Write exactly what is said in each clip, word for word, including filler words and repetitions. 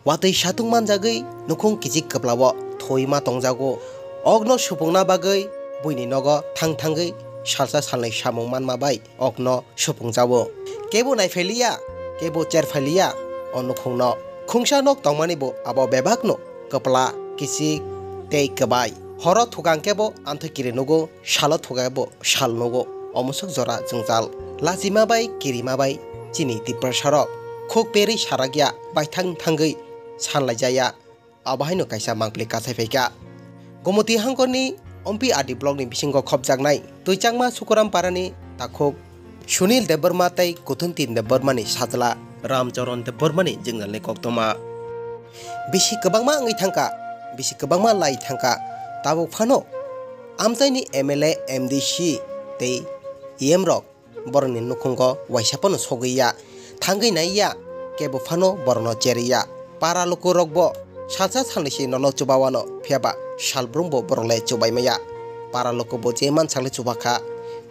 Watwi satung manjagwi nukhung kichik kwplao thoi ma tongjago. Okno supungna bagwi buini nogo thang thangwi salsa salnwi samung manma bai okno supungjago. Kebo naiphai liya, kebo cherphai liya o nukhungno. Khungsa nok tongmani bo abo bebakno kwpla, kichik tei kwbai. Horo thukang kebo amthoi kiri nugo, salo thukang kebo sal nugo. Omo swk jora jwngjal. Lachima bai kirima bai chini Tiprasarok khuk perwi sarakya baithang thangwi sanlaijaya. Abo haino kaisa mangpili kasai phaikha. Gomoti hangkorni Ompi R D blockni bisingo khopjaknai Twichangma Sukuram parani takhuk Sunil Debbarma tei Kuthuntin Debbarmani sajla Ramcharan Debbarmani jwngjalni koktwma. Bisi kwbangma wngwi thangkha, bisi kwbangma lai thangkha, tabuk phano amchaini M L A, M D C tei E M rok borokni nukhungo waisa phano sogwi ya, thangwi nai ya, kebo phano borokno cherwi ya. Para lukurokbo salsa salnwi se nono chuba wano, phiya ba salbrumbo borok le chubai maya. Para lukubo je mansak le chuba kha,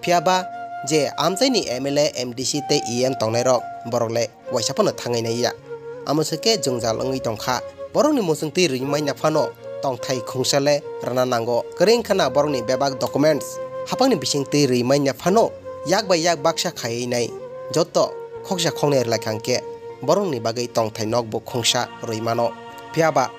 phiya ba je amchaini M L A, M D C tei E M tongnairok borok le waisa phano thangwi nai ya. Amo se khe jwngjal wngwi tong kha. Borokni muchung twi rwi manya phano tongthai khungsa le rwna nango. Kwrwi wngkha na borokni bebak documents. Haphangni bising twi rwi manya phano yak bai yak baksa khaiwi nai. Joto khoksa khoknwi rwlai kha hwnkhe borokni bagwi tongthai nokbo khungsa rwi mano. Phiya ba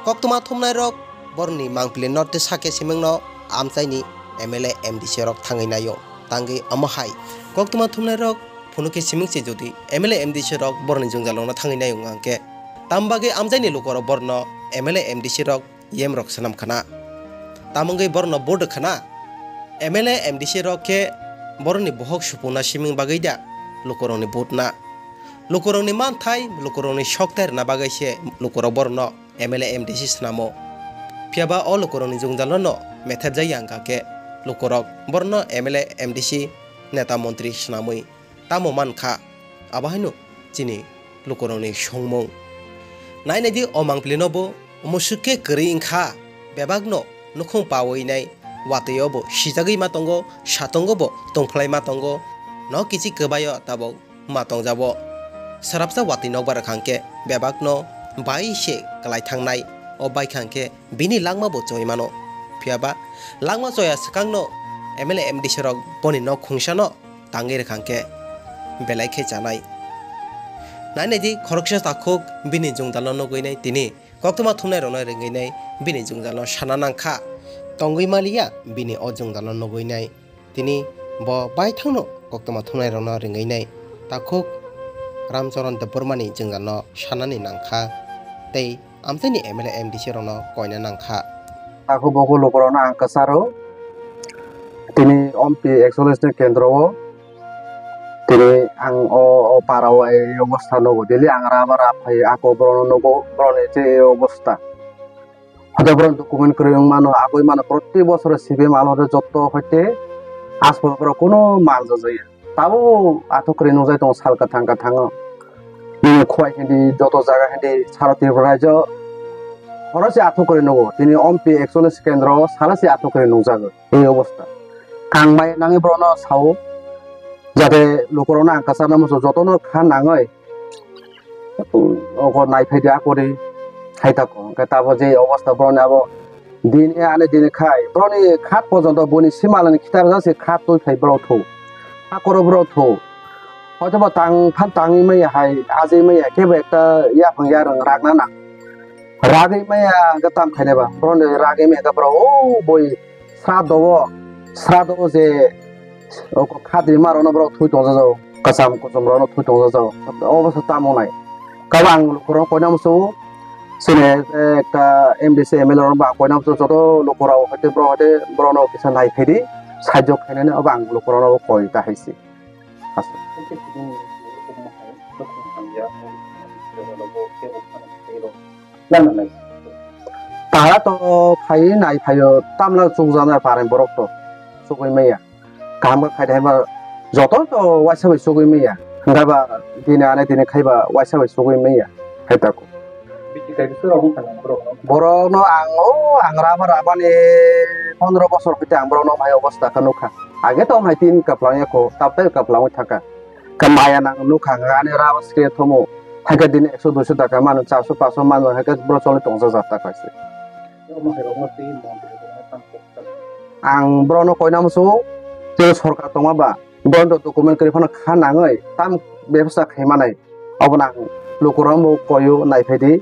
koktwma thumnairok borokni mangpili no tei sakhe simingno amchaini M L A, M D C rok thangwi naio. Tangwi omo hai koktwma thumnairok phunukhe siming se jodi M L A, M D C rok borokni jwngjal rokno thangwi naio wngkha hwnkhe, tam bagwi amchaini lukurok borokno M L A, M D C rok E M rok swnam khana. Tam wngwi borokno vote rwkhana. M L A, M D C rok khe borokni bohok supungna siming bagwi da lukurokni vote na. Lukurokni manthai, lukurokni sokthai rwna bagwi se lukurok borokno M L A, M D C swnamo. Phiya ba o lukurokni jwngjal no methepjak ya wngkha khe lukurok borokno M L A, M D C, neta montri swnamwi tamo man kha. Abo haino chini lukurokni songmung. Nai nai di o mangpili no bo musuk khe kwrwi wngkha, bebak no nukhung pawi nai, watwi o bo sijagwi ma tongo, satung o bo tongphlai ma tongo, nok kichik kwbai o tabuk ma tongjago. Swrapsa watwi nokbar rwkha hwnkhe bebakno bai se kwlai thangnai, o bai kha hwnkhe bini langma bo choi mano. Phiya ba langma choya swkangno M L A M D C rok boni nok khungsano tangwi rwkha hwnkhe belai khe chanai. Nai nai di khoroksa takhuk bini jwngjalno nugwi nai tini koktwma thumnai rokno ringwi nai bini jwngjalno sana nang kha. Tongwi maliya bini o jwngjalno nugwi nai. Tini bo baithangno koktwma thumnairokno ringwi nai takhuk Ramcharan Debbarmani jwngjalno sanani nang kha tei amchaini M L A M D C rokno koina nang kha. Takhuk bokhuk lukurokno ang kwcharo tini Ompi ekchollish ni kendro o tini ang o, o para o ei obostha nugo, daily ang raba rab phai ako borokno nugo, borokni je ei obostha. Hote borok document kwrwi wng mano, aboi mano, proti bosoro C P M alore joto hoite aswk borok kuno manjajaya. Tabuk athuk kwrwi nukjai tongo sal kwthang kwthango. Nini khowai hindi joto jaga hindi sara Tripura rajyo horo se athuk kwrwi nugo. Tini Ompi ekchollish kendro o sala se athuk kwrwi nukjago. Ei obostha. Ang maya nangwi borokno sao, jate lukurokno ang kwchana muchung jotono kha nangwi oko naiphai di akori hai tako. Hwnkhe tabo je obostha borokni abo din e ani din khai borokni khat porjonto boni simalani khitar jase khat twi phai borok thu. Akoro borok thu. Hoitobo tang phan tangwi maya hai ajai maya kebo ekta yaphang yarwng ragna nang. Ragwi maya hwnkhe tam khainai ba. Borokni ragwi maya hwnkhe borok o boi srado o, srado o je o khatri ma rokno borok thui tongjago, kwcham kuchum rokno thui tongjago. Obo se tamo nai. Kabo ang lukurok koina muchungo, chini ekta M D C M L A rok ba koina muchungo joto lukurok hoite borok hoite borokno kisa nai phaidi, sajok khainani obo ang lukurokno koi ta hai se. Aswk. Para to phai nai phaio tamla chukjaknai para borok to chugui maya. Kaham khe khai thai ba joto to waisa bai chugui maya. Hwnkhe ba tini ane tini khai ba waisa bai chugui maya. Hai tako. Borokno ang o ang raba rabani pondro bosor hoite ang borokno hai obostha khe nukha. Age to hai tin kaplang ya kho, tabtai kaplang thangkha. Khe maya nang nukha ani raba sike thomo. Haikhe dini ekso duiso taka mano, charso paso mano, haikhe bro choli tongjak jak ta kaise. Ang bro no koina musu, je sorkar tongma ba, bro no document kwrwi phano kha nangwi, tam bebsa khai manai. Obo ang lukurok bo koyo naiphai di,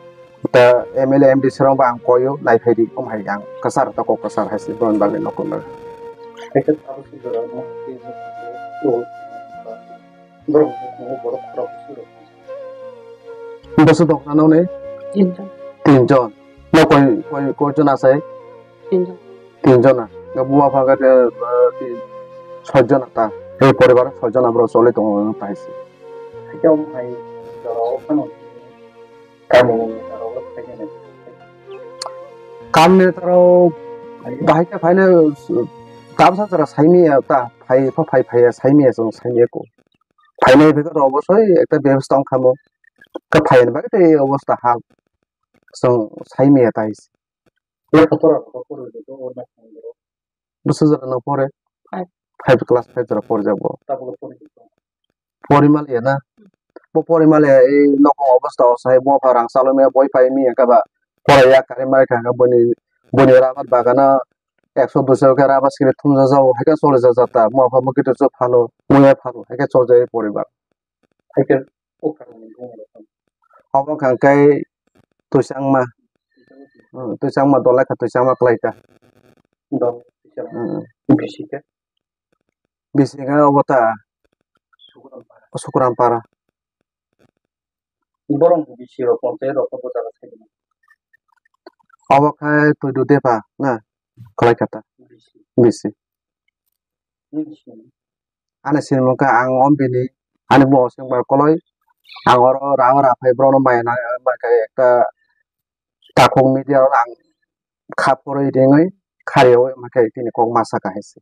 ta M L A, M D C rok bo ang koyo naiphai di, om hai ang kwchar ta kok kwchar hai se bro ni bagwi no kono. Borok borok khorok suro. Bwswk dok nano ni? Tinjon. Tinjon. No koi, koi, koi jon asai? Tinjon. Tinjon na. Nga buma phaga de, eh, tin, soi jon ta. Ei poribar soi jon abro choli tongo ta hai se. Hakhe omo hai jora o phano kami ni jora o phai nai. Kami ni jora o bahai khe phai nai, tamsa jora sai miya ta, phai pha phai phai ya sai miya chwng sai miya ko. Phainai bikhe to obosoi ekta bebostha wngkha mo. Khe phaini bagwi tei obostha hal. Chwng sai miya tai. Lekha pora khe pori de to, o lekha pora. Bwswk jora no pore? Five. Five class five jora pori jabo. Tabuk pori de to. Pori maliya na? Bo pori maliya, ei nokong obostha o sai bo pha rang chalwi maya boi pai miya khe ba. Pora ya kari mari kha khe boni, boni rabar bagana ekso duiso khe rubber siri thumjak jago, haikhe choli jak jak ta, mo pha mo kitu chwk phano, muya phano, haikhe choli jak poribar. Haikhe o karon ni bumung rok. Obo kha khe twichangma. Hmm, twichangma dolai kha, twichangma kwlai kha. Dol twichangma. Hmm. Bisi khe? Bisi khe obo ta Sukram para. Sukram para. Borok bisi rok ponchayat rok bo jaga sai. Obo khe Tuidu Depa na? Kwlai kha ta. Bisi. Bisi. Ani sinimung khe ang o bini, ani bo sengbar koloi. Ang oro rang ora phai borok no maya na, maya khe ekta takhuk media o ang kha phurwi ringwi khariwi maya khe tini kok ma saka hai se.